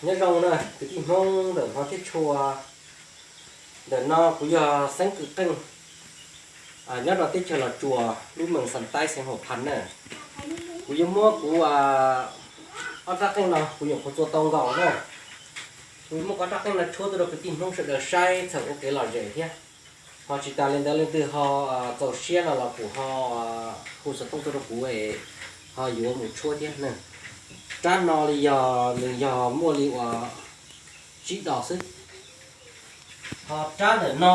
Nyob zoo na kwv tij Hmoob ntawm hmov thiab tshua. Ntawm no kuv yog Xeeb Kwm Qeej, nyob rau teb chaws Los Tsuas, lub moos Xas Taib, xeev Huam Phas na. Kuv yuav muab kuv ob rab qeej no kuv nyuam qhuav txua tau nkaus na. Kuv yuav muab kuv ob rab qeej no tshuab tuaj rau kwv tij Hmoob sawv daws saib txhawm ua kev lom zem thiab. Ho tsis tas li ntawd leej twg ho txaus siab no los kuv ho hu xov tooj tuaj rau kuv es ho yuav mus tshuab thiab na. Rab no li yog nws yog muaj li uas tsib dos xwb. Ho rab ntawm no,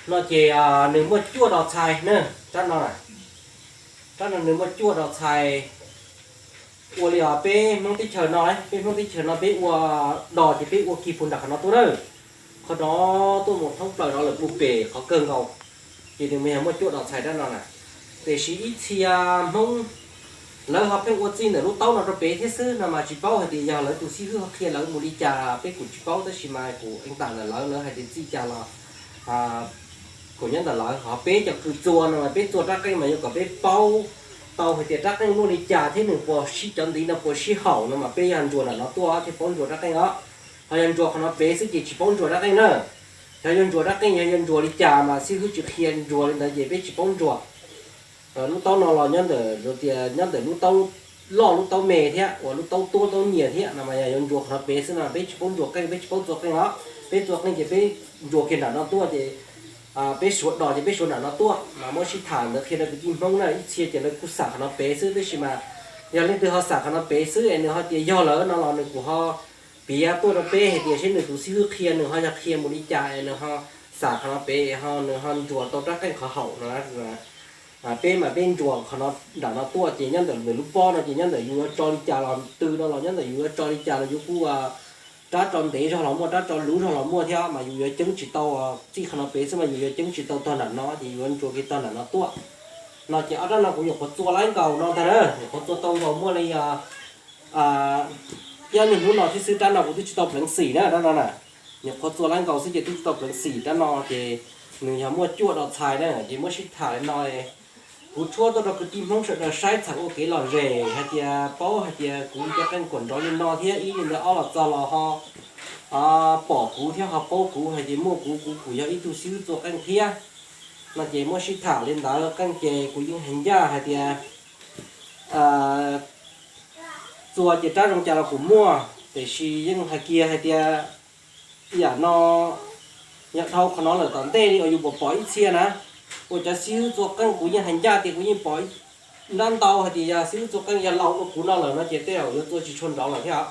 no ces nws muaj cuaj dos txhais na. Rab no, rab no nws muaj cuaj dos txhais. Ua li os peb Hmoob teb chaws no, peb Hmoob teb chaws no peb ua dos ces peb ua kis puag nram qhov no tuaj na. Qhov no tuaj mus thoob plaws no lawm puag pem qhov kawg nkaus. Ces nws mas yog muaj cuaj dos txhais rab no na. Tiam sis ib txhia Hmoob lawv ho pheej ua txij ntawm lub taub no rau pem thiab xwb no mas tsis paub hais tias yog lawv tus xib hwb ho qhia lawv mus li cas peb kuj tsis paub, tab sis mas kuj eev tam ntawm lawv, lawv hais tias txij cas los kuj nyob ntawm lawv. Ho peb cov kws txua no mas peb txua rab qeej mas yuav kom peb paub tau hais tias rab qeej muaj li cas thiab nws puas sib, cov ntiv no puas sib haum no mas peb yog ntsuas nram no tuaj thiaj paub ntsuas rab qeej os. Ho yog ntsuas qhov no pem xwb ces tsis paub ntsuas rab qeej na. Yog yuav ntsuas rab qeej, yog yuav ntsuas li cas mas xib hwb tsis qhia ntsuas li ntawd ces peb tsis paub ntsuas. Lub taub no los nyob ntawm, tias nyob ntawm lub taub loj lub taub me thiab uas lub taub tuab taub nyias thiab no mas yog yuav ntsuas qhov no pem xwb no peb tsis paub ntsuas qeej, peb tsis paub txua qeej os. Peb txua qeej ces peb ntsuas kiag nram no tuaj ces peb suav dos ces peb suav nram no tuaj mas muab sib tham ntawd qhia rau kwv tij Hmoob na. Ib txhia ces lawv kuj xam qhov no pem xwb, tab sis mas yog leej twg ho xam qhov no pem xwb es nws ho tias yog lawm no los nws kuj ho piav tuaj rau peb hais tias seb nws tus xib hwb qhia nws ho yog qhia mus li cas es nws ho xam qhov no pem es ho nws ho ntsuas tau rab qeej qhov haum no. Peb mas peb ntsuas qhov no nram no tuaj ces nyob ntawm nws lub pob no ces nyob ntawm yus yuav tso li cas los tw no los nyob ntawm yus yuav tso li cas los yus kuj rab tso ntev zog los muaj, rab tso luv zog los muaj thiab mas yus yuav ceeb tsis tau, txij qhov no pem xwb mas yus yuav ceeb tsis tau tog nram no ces yuav ntsuas kiag tog nram no tuaj. No ces ob rab no kuv nyuam qhuav txua laib nkaus no ntag na, nyuam qhuav txua tau nkaus muaj li ib ob niaj hnub no thiab xwb, rab no kuv twb tsis tau pleev xim na, rab no na. Nyuam qhuav txua laib nkaus xwb ces twb tsis tau pleev xim, rab no ces nws yog muaj cuaj dos txhais na ces muab sib tham li no. Kuv tshuab tuaj rau kwv tij Hmoob sawv daws saib txhawm ua kev lom zem hais tias paub hais tias kuv cov qeej kuj nrov li no thiab ib li ntawd ob los txog los ho pom kuv thiab ho paub kuv hais tias muaj kuv, kuv kuj yog ib tug xib hwb txua qeej thiab. No ces muab sib tham li ntawd, qeej ces kuv yeej hais ncaj hais tias txua ces rab zoo cas los kuj muaj, tiam sis yeej hais kiag hais tias yam no yog dhau qhov no lawm tom ntej li uas yus pom pom ib txhia na, ua cov xib hwb txua qeej kuv yeej hais ncaj tias kuv yeej pom nrab ntau hais tias yog xib hwb txua qeej yog laus dua kuv no lawm no ces tej zaum yuav txua tsis tshua nrov lawm thiab.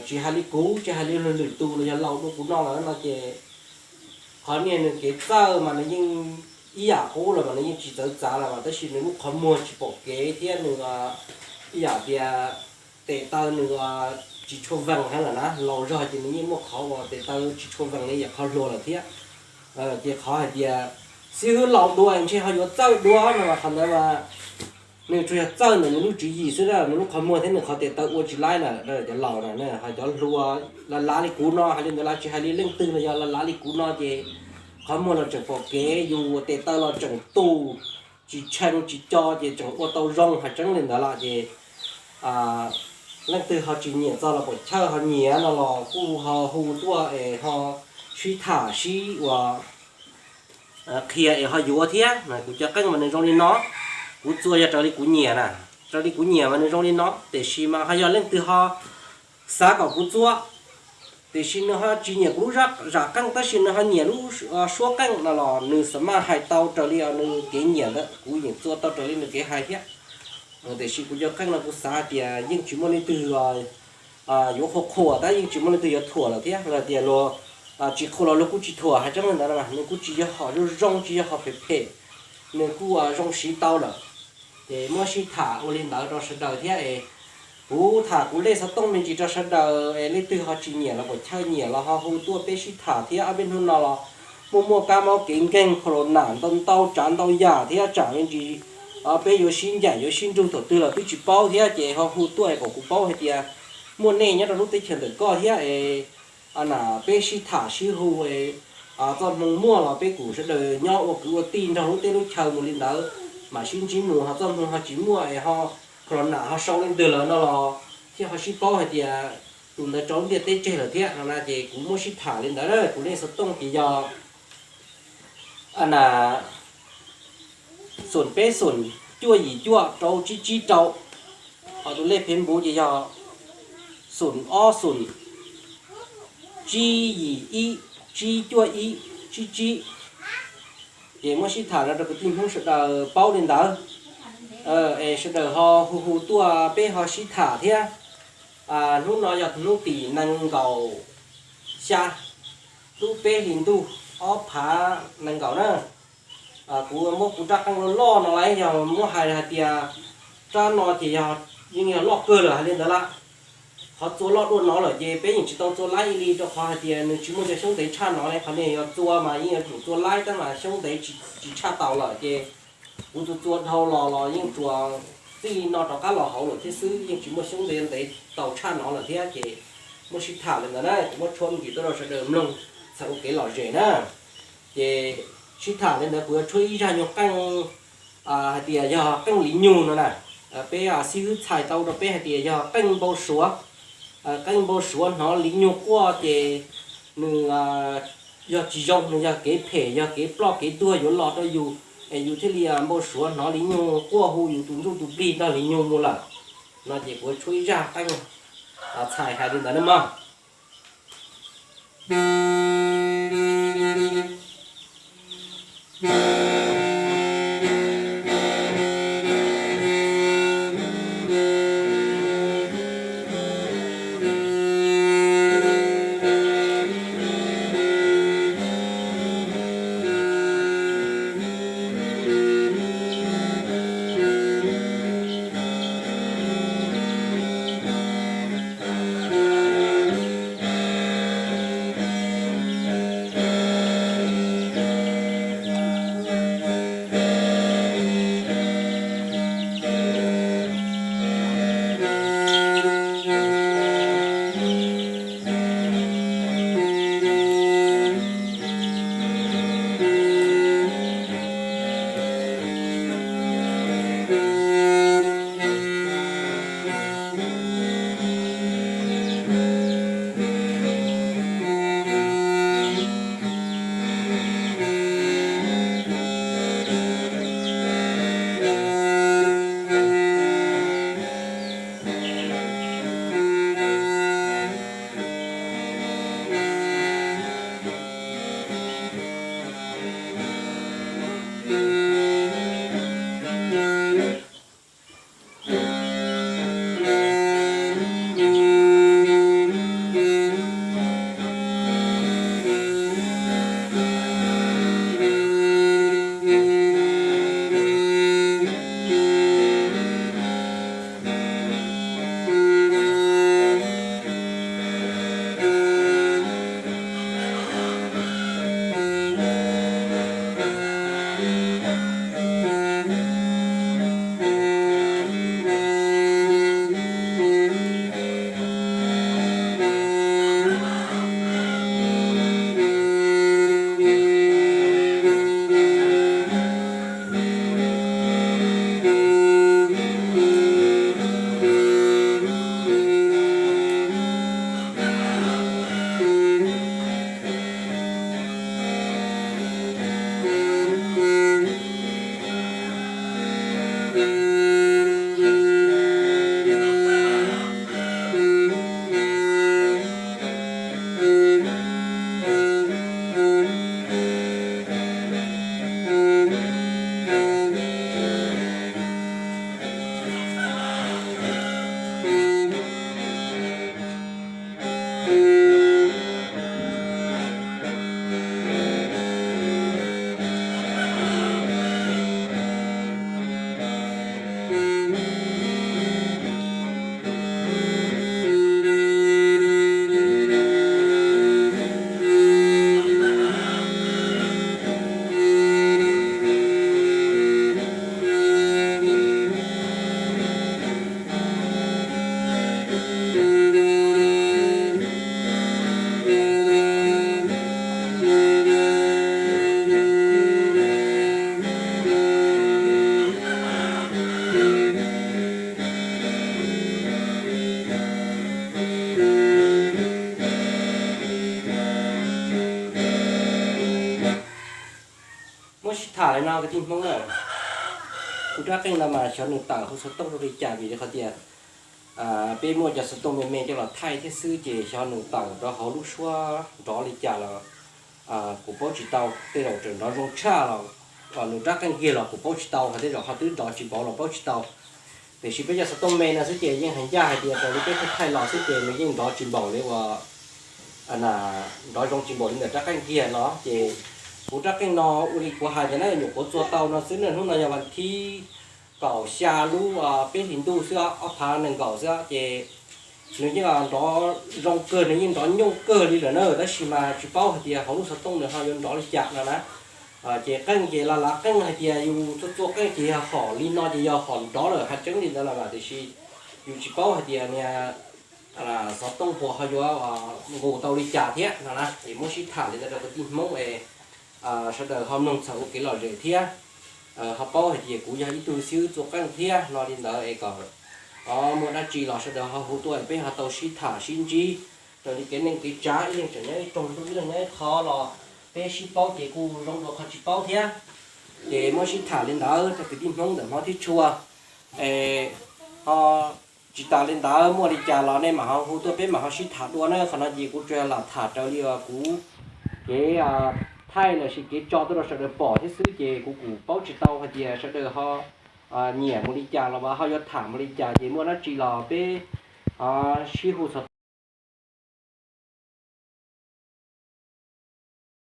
Tsis hais li kuv, tsis hais li lwm tus los yog laus dua kuv no lawm no ces qhov niag nws kev txawj mas nws yeej ib yam qub los mas nws yeej tsis txawv txav los mas tab sis nws lub qhov muag tsis pom kev thiab nws ib yam tias tes taw nws tsis tshua vees heev lawm na, laus zog ces nws yeej muaj qhov uas tes taw tsis tshua vees li yam qhov hluas lawm thiab. Ces qhov hais tias xib hwb laus dua ntshe ho yuav txawj dua no mas qhov ntawd mas nws tsuas yog txawj ntawm nws lub tswv yim xwb na, nws lub qhov muag thiab nws qhov tes taw ua tsis laib lawm, cov laus na, ho cov hluas lav lav li kuv no hais li ntawd los tsis hais li leej twg los yog lav lav li kuv no ces qhov muag los tseem pom kev, yus tes taw los tseem tu, tsis tshee tsis co ces tseem ua tau zoo hais tseeb li ntawd lawm ces leej twg ho tsis nyiam txog los pom chawj ho nyiam no los kuj ho hu tuaj es ho sib tham sib ua qhia es ho yuav thiab. Kuv cov qeej mas nws zoo li no, kuv txua yog raws li kuv nyiam na, raws li kuv nyiam mas nws zoo li no, tiam sis mas ho yog leej twg ho xav kom kuv txua, tiam sis nws ho tsis nyiam kuv lub zam qeej tab sis nws ho nyiam lub suab qeej no los nws xam maj hais tau raws li nws kev nyiam ntawd, kuv yeej txua tau raws li nws kev hais thiab. Tiam sis kuv cov qeej no kuv xav hais tias yeej tsis muaj leej twg yuav qhuas qhuas tab yeej tsis muaj leej twg yuav thuam lawm thiab, los tias luag tsis qhuas los luag kuj tsis thuam hais tseeb li ntawd, nws kuj tsis yog hom zoo zoo, tsis yog hom phem phem, nws kuj zoo siv tau lawm. Ces muab sib tham ua li ntawd rau sawv daws thiab es kuv tham kuv lej xov tooj me ntsis rau sawv daws es leej twg ho tsis nyiam los pom chawj nyiam los ho hu tuaj peb sib tham thiab. Ob peb hnub no los muaj muaj kab mob kev nkeeg kho los nam ntau ntau tsav ntau yam thiab tsam me ntsis peb yuav sib ncaim yuav sib nrug thaum twg los twb tsis paub thiab ces ho hu tuaj es kom kuv paub hais tias muaj nej nyob rau lub teb chaws ntawm koj thiab es na peb sib tham sib hu es txoj hmoo muaj los peb kuj sawv daws nyob ua kwv ua tij nrog lub teb lub chaw mus li ntawd mam sib ntsib mus, ho txoj hmoo ho tsis muaj es ho kho los nam ho sau leej twg lawm no los thiaj ho sib paub hais tias tus ntawd rau ntiaj teb tseg lawm thiab no na. Ces kuv muab sib tham li ntawd na, kuv lej xov tooj ces yog a na xoom peb xoom cuaj yim cuaj rau tsib tsib rau, ho tus lej phem npuv ces yog xoom ob xoom tsib yim ib tsib cuaj ib tsib tsib. Ces muab sib tham no rau kwv tij Hmoob sawv daws paub li ntawd, es sawv daws ho hu hu tuaj peb ho sib tham thiab. Hnub no yog hnub tim nees nkaum xya, lub peb hlis ntuj ob phav nees nkaum na. Kuv muab kuv rab qeej loj loj no las, yog muab hais hais tias rab no ces yog yeej yog loj kawg lawm hais li ntawd las. Qhov txua loj dua no lawm ces peb yeej tsis tau txua laib li rau qhov hais tias nws tsis muaj cov xyoob ntev tshaj no ne. Qhov no yog txua mas yeej yuav tsum txua laib tab mas xyoob ntev tsis tshaj tau lawm ces kuv txua txua dhau los los yeej tsuas txij no rov qab los hauv lawm thiab xwb, yeej tsis muaj xyoob ntev ntev tau tshaj no lawm thiab. Ces muab sib tham li ntawd na, kuv muab tshuab me ntsis tuaj rau sawv daws mloog txhawm ua kev lom zem na. Ces sib tham li ntawd kuv yuav tshuab ib zaj nyuag qeej hais tias yog qeej liv nyug no na. Peb xib hwb txhais tau rau peb hais tias yog qeej npau suav. Qeej npau suav hnov liv nyug quaj ces nws yog tsis zoo, nws yog kev phem, yog kev ploj kev tuag yuav los rau yus, es yus thiaj li npau suav hnov liv nyug quaj hu yus tus ntsuj tus plig nrog liv nyug mus lawm. No ces kuv tshuab ib zaj qeej txhais hais li ntawd na mog. No kwv tij Hmoob na, kuv rab qeej no mas xyov nws tawm hu xov tooj rau li cas vim li qhov tias peb muaj cov xov tooj me me coj los thaij thiab xwb ces xyov nws tawm rau hauv lub suab nrov li cas los kuv paub tsis tau. Tej zaum tseem nrov zoo tshaj los nws rab qeej kiag los kuv paub tsis tau, hos tej zaum ho twb nrov tsis npaum los paub tsis tau. Tiam sis peb cov xov tooj me no xwb ces yeej hais ncaj hais tias raws li peb thaij los xwb ces nws yeej nrov tsis npaum li uas nrov zoo tsis npaum li ntawm rab qeej kiag no ces kuv rab qeej no ua li kuv hais tias na nyuam qhuav txua tau no xwb na, hnub no yog vas thib kaum xya lub peb hlis ntuj xwb, ob phav nees nkaum xwb ces nws yeej nrov zoo kawg, nws yeej nrov nyooj kawg li lawm na, tab sis mas tsis paub hais tias hauv lub xov tooj nws ho yuav nrov li cas no na. Ces qeej ces las lav qeej hais tias yus txua txua qeej ces yog hom li no ces yog hom nrov lawm, hais tseeb li ntawd los mas tiam sis yus tsis paub hais tias niag xov tooj puas ho yuav nqus tau li cas thiab no na. Es muab sib tham li ntawd rau kwv tij Hmoob es sawv daws ho mloog txog ua kev lom zem thiab ho paub hais tias kuv yog ib tug xib hwb txua qeej thiab no li ntawd es kom muaj dab tsi los sawv daws ho hu tuaj peb ho tau sib tham sib ntsib raws li kev neej kev tsav, ib leeg tseem nyob ib roog ntuj, ib leeg nyob ib qho los peb sib paub ces kuj zoo dua qhov tsis paub thiab. Ces muab sib tham li ntawd rau kwv tij Hmoob ntawm hmov thiab tshua es ho tsis tas li ntawd muaj li cas los nej mam ho hu tuaj peb mam ho sib tham dua na. Qhov no ces kuv tsuas yog lam tham raws li uas kuv kev thaij los sis kev tso tuaj rau sawv daws pom thiab xwb ces kuv kuj paub tsis tau hais tias sawv daws ho nyiam mus li cas los ho yuav tham mus li cas ces muaj dab tsi los peb sib hu txog